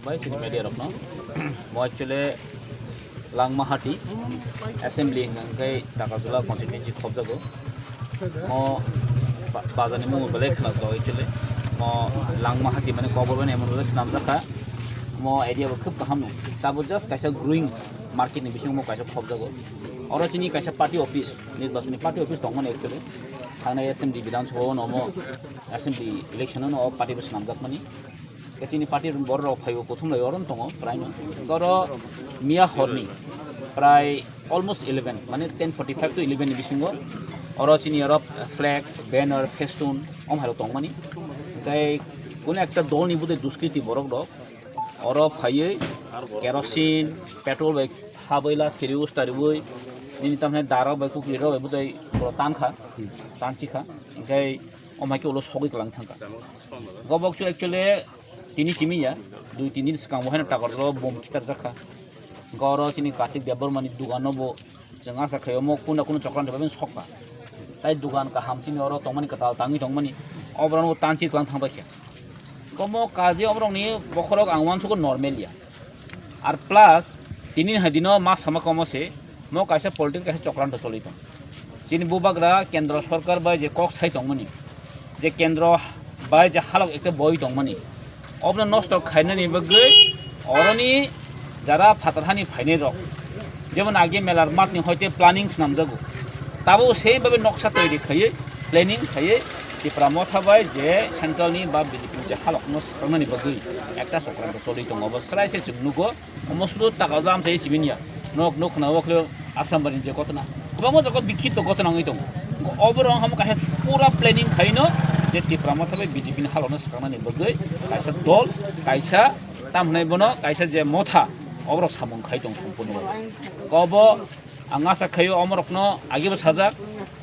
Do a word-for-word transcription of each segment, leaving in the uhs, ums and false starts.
Bai chini media rokno. Mo actually Langmahati assembly hwnkha hwnkhe Takarjala constituency khobjago. Mo ba-, bazarni mung belai khwnajak actually. Mo Langmahati mane Kokborok bai emon belai swnamjak kha. Mo area bo khub kaham no. Tabo just kaisa growing market ni bisingo mo kaisa khobjago. Oro chini kaisa party office, nirbachoni party office tongmani actually. Thangnai assembly Bidhan Sabha o no mo assembly election o no party bo swnamjakmani. Chini party borok rok phaibo kuthum lai oron tongo prai no. Oro miya horni prai almost eleven, mane ten forty-five to eleven ni bisingo oro chini oro flag, banner, festoon om hairok tongmani. Tei kuno ekta dol ni budai duskriti borok rok oro phaiwi kerosene, petrol bai habwi la theriwi stariwi nini tamni darok bai kukri rok bai budai tankha, tanchikha. Hingke om hai khe ulo sogwi kwlang thangkha. Gobok chu actually tini chimi ya, dui tin din swkang bo haino Takarjala o bom khitarjak kha. Hingke oro chini Kartik Debbarma ni dugan no bo chwng asa khai omo kunu na kunu chokran rwbaimani sokha. Tai dugan kaham chini oro tongmani kwtal tangwi tongmani oborok no tanchi kwlang thang bai kha. Omo kaje oborok ni bokhorok ang uansukgo normal ya. Ar plus tini hai dino ma sama komo se mo kaisa political kaisa chokranto choli tong. Chini bubagra kendro sorkar bai je kok sai tongmani, je kendro bai je halok ekta boi tongmani, obno nosto khainani bagwi oroni jara phatar hani phainai rok, jemon age melar matni hoite planning swnamjago, tabo sei babe noksa toiri khaiwi planning khaiwi Tipra Motha bai je central ni ba B J P ni je halok no swkangmani bagwi ekta chokranto choli tongo, obo srai se chwng nugo. Omo sudu taka jam sai sibin ya. Nok, nok khna wak le Assam bari je gotna. Kwbangma jaga bikhito gotna wngwi tongo. Obo rong hamo kaisa pura planning khaino je Tipra Motha bai B J P ni halokno swkangmani bagwi kaisa dol, kaisa tam hwnai bono, kaisa je motha, oborok samung khai tong thung phuru. Obo ang asa khaio omorokno agibo sajak,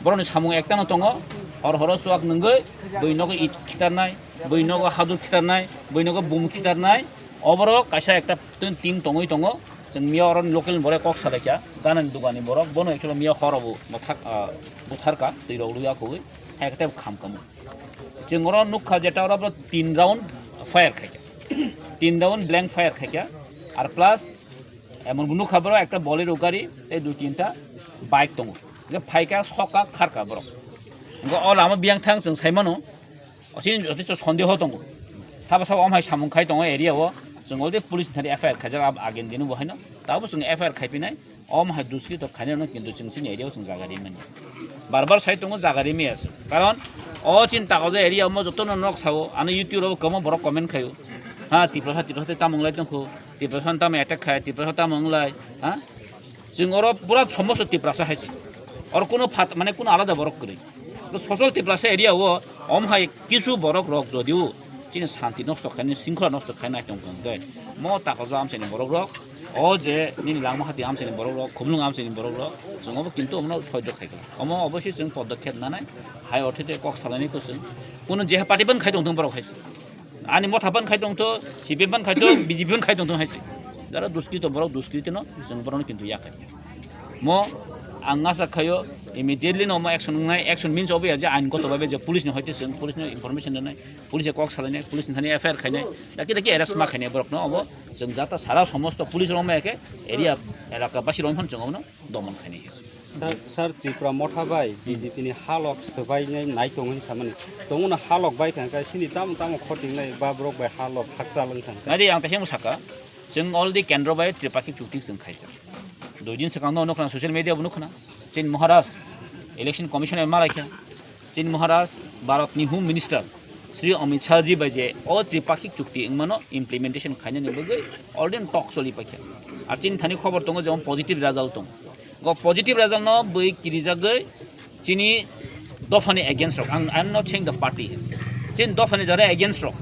borokni samung ektano tongo, hor horo chuak nungwi, bui nogo it khitarnai, bui nogo hadur khitarnai, bui nogo bum khitarnai, oborok kaisa ekta team tongwi tongo. Chwng miya oro local ni borok kok salaikha, ganani dugani borok, bono actually miya horo bo mothak, ah, butharka, twi rok rwya kogwi, hai khe tei kham kamo. Chwng oro nukha je ta oro tin round fire khaikha, tin round blank fire khaikha, ar plus emon bo nukha borok ekta Bolero gari tei dui tinta bike tongo, je phaikha sokha kharkha borok. Hwnkhe o lama biyang thang chwng saimano, Osini jotesto sondeho tongo. Sabo sabo omhai samung khai tongo area o. Chwng already police ni thani F I R khaijak, ab-, agen dino bo haino. Tabo chwng F I R khaipinai. Omhai duskito khainai no kintu chwng chini area o chwng jaga rimani. Bar bar sai tongo jaga rimaya se. Karon o chini Takarjala area o mo jotono nok sao. Ano YouTube o kwbangma borok comment khaio. Ha, Tiprasa, Tiprasa tei tamo wnglai tongkho. Tiprasa tamo attack khai, Tiprasa tamo wnglai. Ha? Chwng oro pura somosto Tiprasa hai se. Oro kuno phat, mane kuno alada borok kwrwi. To sosol Tiprasa area o om hai kisu borok rok jodio chini santi nosto khainai, singkhola nosto khainai tong tong khe mo Takarjala amchaini borok rok, o je nini Langmahati amchaini borok rok, Khumlwng amchaini borok rok, chwng obo kintu omono soijo khai kha. Omo obosoi chwng podokhep nanai, hai orthe tei kok salainai ko chwng. Kuno jeha party ban khai tong tong borok hai se. Ani motha ban khai tongtho, C P M ban khai tong, B J P ban khai tongtho hai se. Jara duskrito borok duskrito no, chwng borok no kintu yakhai. Mo ang asa khaio immediately no mo action wngnai, action means obo ya je ain goto babe je police ni hoite chwng police no information rwnai, police kok salainai, police ni thani F I R khainai, daki daki arrest ma khainai borok no obo chwng jata sara somosto police rok ma khe area elaka basi rok phano chwng obo no domon khainai. Sir, sir, Tipra Motha bai B J P ni halok swbainai nai tongo hinwi samani. Tongo no halok bai thang kha, sini tamo tamo khotingnai ba borok bai halok hakchal wng thang kha. Nadi ang takhemo saka, chwng already kendro bai tripartite chukti chwng khaijak. Dui din swkang no nukha na social media bo nukha na. Chini Maharaj election commission bai malaikha. Chini Maharaj Bharat ni Home Minister. Sri Amit Shah ji bai je o tripakhik chukti wngmano implementation khainani bagwi already talk choli paikha. Ar chini thani khobor tongo je positive result tong. Go positive result no bui kirijagwi chini dophani against rok. Ang, I am not saying the party. Chini dophani jara against rok.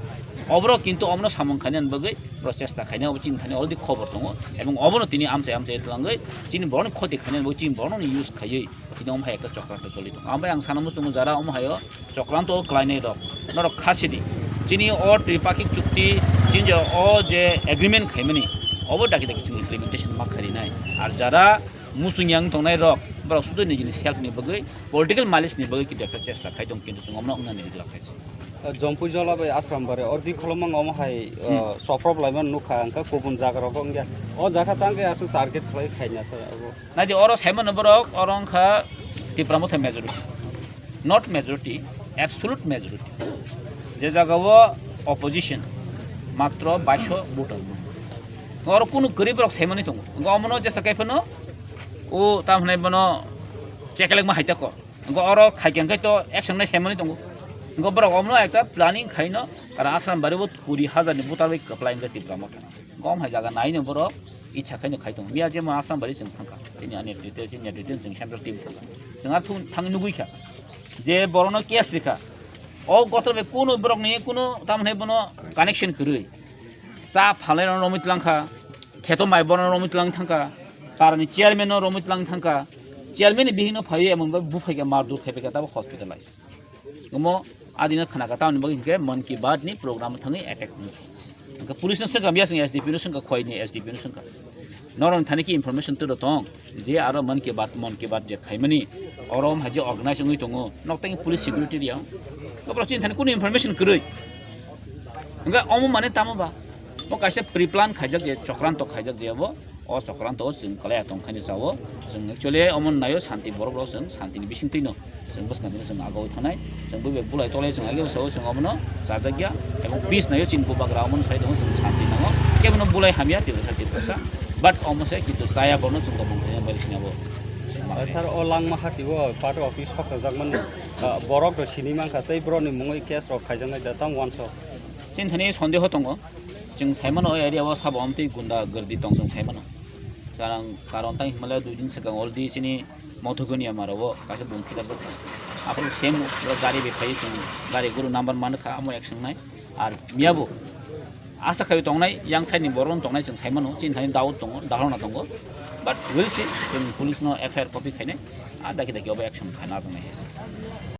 Oborok kintu omno samung khainani bagwi prochesta khaina obo chini thani already khobor tongo. Ebong obono tini amchai amchai twlangwi chini borokni khoti khainani bagwi chini borokno use khaiwi tini omo hai ekta chokranto choli tongo. Ambai ang sana muchungo jara omo haio chokranto o klainai rok, norok khasidi. Chini o tripakhik chukti, chini je o je agreement khaimani, obo daki daki chini implementation ma kharinai. Ar jara muchung yang tongnai rok, borok sudu nijini self ni bagwi, political mileage ni bagwi kintu ekta chesta khai tong, kintu chwng omno wngnani rwgwlak khai se. Jompui jola bai Asrambari, ordi kholomang omo hai, uh, soprop laiman nukha, angkha kubun jaga rok wngya. O jaga tangkhe aswk target khlai khaina sa abo. Naidi oro saimano borok, oro wngkha Tipra Motha majority. Not majority, absolute majority. Je jagao opposition matro baiso voter. Oro kunu kwrwi borok saimani tongo. Ngo omono jesa kaiphano o tam hwnai bono chekelek ma haitako. Ngo oro khaikeng khai to action nai saimani tongo. Ngo borok omono ekta planning khaino, kara Asrambari bo kuri hajar ni voter bai kwplai wngkha Tipra Motha. Gom hai jaga naino borok icha khaino khai tongo. Miya jemo Asrambari chwng thangkha. Tini ani netrite, chini netrite chwng central team thangkha. Chwng ar thung-, thang nugui kha. Je borokno case rikha. O gotor bai kuno borokni kuno tamni bono connection kwrwi. Cha phalai rok romwi tlang kha. Kheto mai borok romwi tlang thangkha. Parani chairman no romwi tlang thangkha. Chairman ni bihik no phaiwi emon bai buphai kha, mar dur khai phaikha, tabo hospitalized. Omo adina khna ka tamni bagwi hinkhe Mann Ki Baat ni program thangwi attack wngkha. Hinkhe police no swngkha, biya swngkha S D P no swngkha, khoi ni S D P no swngkha. Norok thani ki information turo tong je aro Mann Ki Baat, Mann Ki Baat je khaimani oro haje organize wngwi tongo. Nok tang police security riya. Gobra chin thani kunu information kwrwi. Hinkhe omo mane tamo ba. O kaisa pre-plan khaijak je, chokranto khaijak je abo. O chokranto o chwng kalai tong khaini chao. Chwng actually omo naio santi borok rok chwng santi ni bising twino. Chwng bwskang tino chwng agoi thanai. Chwng bwbai bulai tolai chwng age bwsao chwng omono chajakya. Ebong peace naio chini bubagra omono sai tongo chwng santi nango. Kebono bulai hamya tibwsa tibwsa. But omo se kintu chaya borno chwng tongmung thangya bai sini abo. Sir, o langma hati o party office hok jak man, ah, borok rok sini mankha tei borok ni mungwi case rok khaijaknai da tamo uansuk. Chini thani sondeho tongo. Chwng saimano o area o sabo omtwi gunda gwrdi tong chwng saimano. Karang, karon tang himale dui din swkang already chini Mothogonia maro o kaisa bung khidak bwkha. Aphuru same o gari bai phai chwng gari guru number man kha amo action nai. Ar miyabo asa khai tongnai yang side ni borok tongnai chwng saimano chini thani doubt tongo, dahorna tongo. But we'll see, chwng police no F I R copy khainai. A daki daki obo action khaina chwng nai.